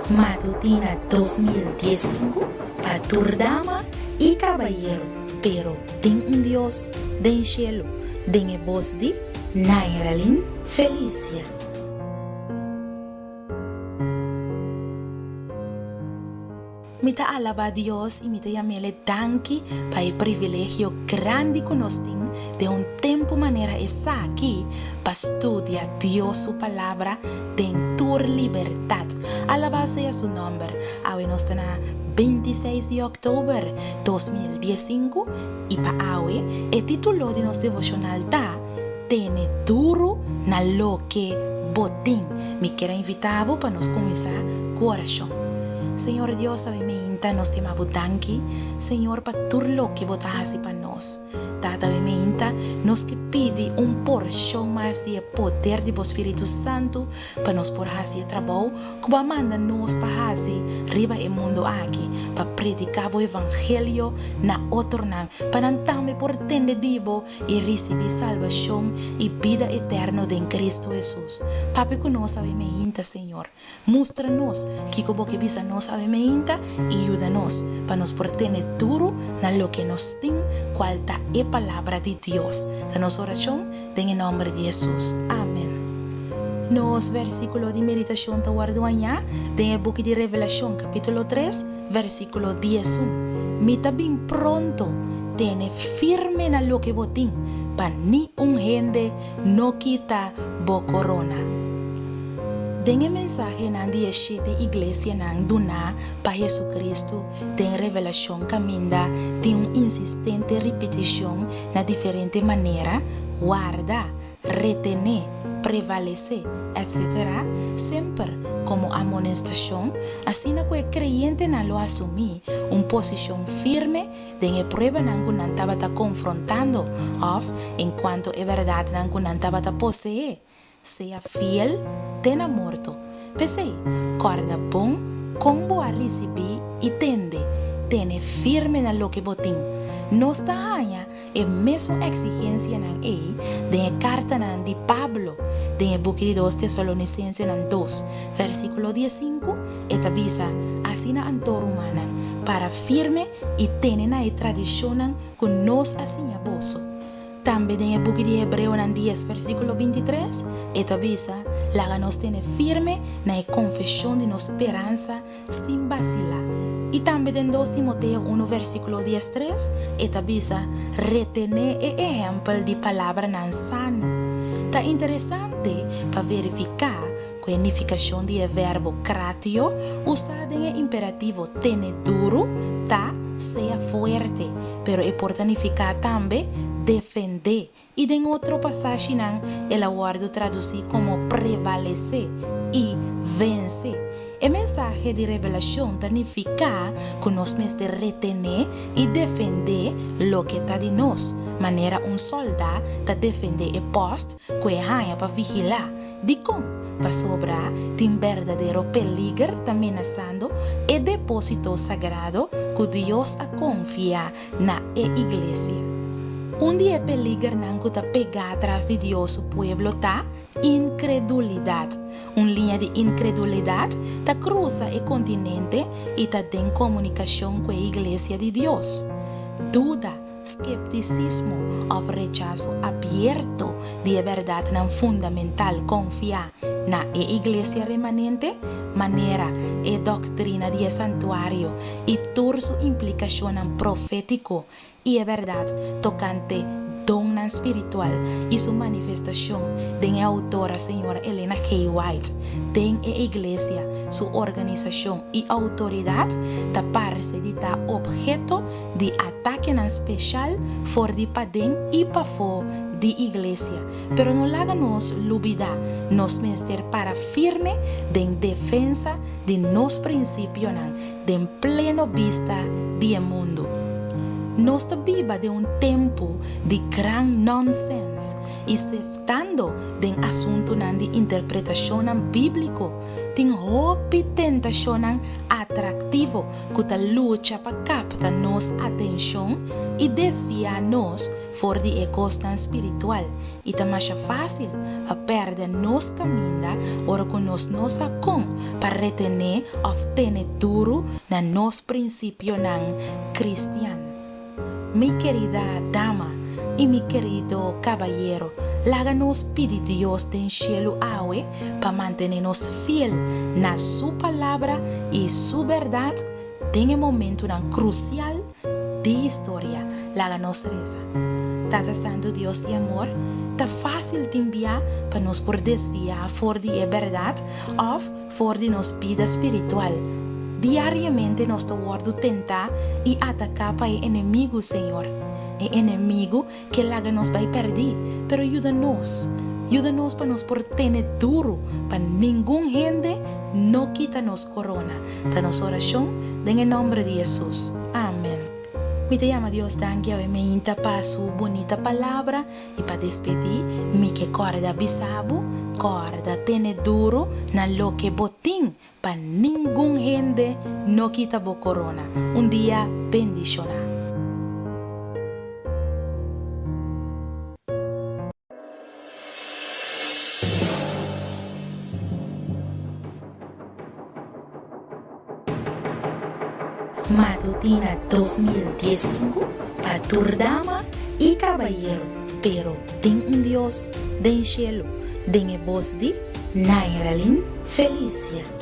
Matutina 2015 pa tur dama y cabayero, pero tin un Dios den cielo, den e bos di Nairalyn Felicia. Mi ta alabá Dios i mi ta yam'El e danki pa e privilegio grandi ku nos tin den un tempu manera esaki pa studia Dios su Palabra den tur libertat. Alabá sea su nòmber! Awe nos ta na bintiseis di òktober 2015 i pa awe e título di nos devoshonal ta, Tene duru na loke bo tin. Mi kier a invitá bo pa nos kuminsá ku orashon. Señor Dios, awe meinta nos ta yama bo danki, Señor, pa tur loke bo ta hasi pa nos. Tata, awe meinta nos ke pidi un porshon mas di e poder di bo Spiritu Santu pa nos por hasi e trabou ku bo a manda nos pa hasi riba e mundu aki, pa prediká bo evangelio na otronan, pa nan tambe por tende di bo i risibí salbashon i bida eterno den Kristu Hesus. Papia ku nos awe meinta, Señor. Mustra nos kiko Bo ke bisa nos awe meinta i yuda nos pa nos por tene duru na loke nos tin, kual ta e Palabra di Dios. Ta nos orashon den e nòmber di Hesus. Amen. Nos versíkulo di meditashon ta wòrdu hañá den e buki di Revelashon, kapítulo tres, Versíkulo 11, Mi ta bin pronto, tene firme na loke bo tin, pa ni un hende no kita bo korona. Den e mensahenan di e shete iglesianan duná pa Jesucristo den Revelashon kaminda tin un insistente ripitishon na diferente manera, warda, retené, prevalesé, etc. Semper komo amonestashon, asina ku e kreyentenan lo asumí un posishon firme den e pruebanan ku nan tabata konfrontando òf en kuanto e bèrdatnan ku nan tabata poseé. Sea fiel te na morto. P'esei, kòrda bon kon bo a risibí i tende, tene firme na loke bo tin. Nos ta haña E mesun eksigensianan ei den e kartanan di Pablo den e buki di Dos Tesalonisensenan dos, versíkulo diesinku, e ta bisa, Asina anto, rumannan, para firme i tene na e tradishonnan ku nos a siña boso. Tambe den e buki di Hebreonan dies, versíkulo bintitres, e ta bisa, Laga nos tene firme na e konfeshon di nos speransa sin basilá. I tambe den Dos Timoteo unu versíkulo diestres e ta bisa, Retené e ehèmpel di palabranan sano. Ta interesante pa verifiká ku e nifikashon di e verbo kratio usá den e imperativo tene duru ta sea fuerte, pero e por ta nifiká tambe defendé I den otro pasashinan el a wòrdu tradusí komo prevalesé i vense. E mensahe di Revelashon ta nifiká ku nos mester retené i defendé loke ta di nos, manera un sòldá ta defendé e pòst ku e haña pa vigilá. Dikon? Pasobra tin berdadero peliger ta menasando e depósito sagrado ku Dios a konfia na e iglesia. Un di e peligernan ku ta pegá tras di Dios su pueblo ta inkredulidat. Un liña di inkredulidat ta krusa e kontinente i ta den komunikashon ku e iglesia di Dios. Duda, skeptisismo òf rechaso abierto di e bèrdatnan fundamental konfiá na e iglesia remanente, manera e doktrina di e santuario i tur su implikashonnan profétiko i e bèrdat tokante donnan spiritual i su manifestashon den e outora Señora Elena G. White den e Iglesia su organisashon i outoridat ta parse di ta opheto di atakenan speshal for di paden i pafó di Iglesia. Pero no laga nos lubidá, nos mester para firme den defensa di nos prinsipionan den pleno bista di e mundu. Nos ta biba den un tempu di gran nònsèns i seftando den asuntunan di interpretashonnan bíbliko. Tin hopi tentashonnan atraktivo ku ta lucha pa kapta nos atenshon i desviá nos. for di e kosnan spiritual i ta masha fásil pa pèrdè nos kaminda ora ku nos no sa kon pa retené òf tene duru na nos prinsipionan kristian. Mi kerida dama i mi kerido kabayero, laga nos pidi Dios den shelu awe pa mantené nos fiel na Su Palabra i Su bèrdat den e momentunan krusial di historia. Laga nos resa. Tata Santu Dios di amor, ta fásil tin bia pa nos por desviá for di e bèrdat òf for di nos bida spiritual. Diariamente nos ta wòrdu tentá i ataká pa e enemigu, Señor. E enemigu ke laga nos bai pèrdí, pero yuda nos. Yuda nos pa nos por tene duru pa ningun hende no kita nos korona. Ta nos orashon den e nòmber di Hesus. Amen. Mi ta yama Dios danki awe meinta pa su bunita palabra i pa despedí mi ke kòrda bisa bo, kòrda tene duru na loke bo tin pa ningun hende no kita bo korona. Un dia bendishoná. Matutina 2015 pa tur dama i kabayero, pero tin un Dios den shelu, den e bos di Nairalyn Felicia.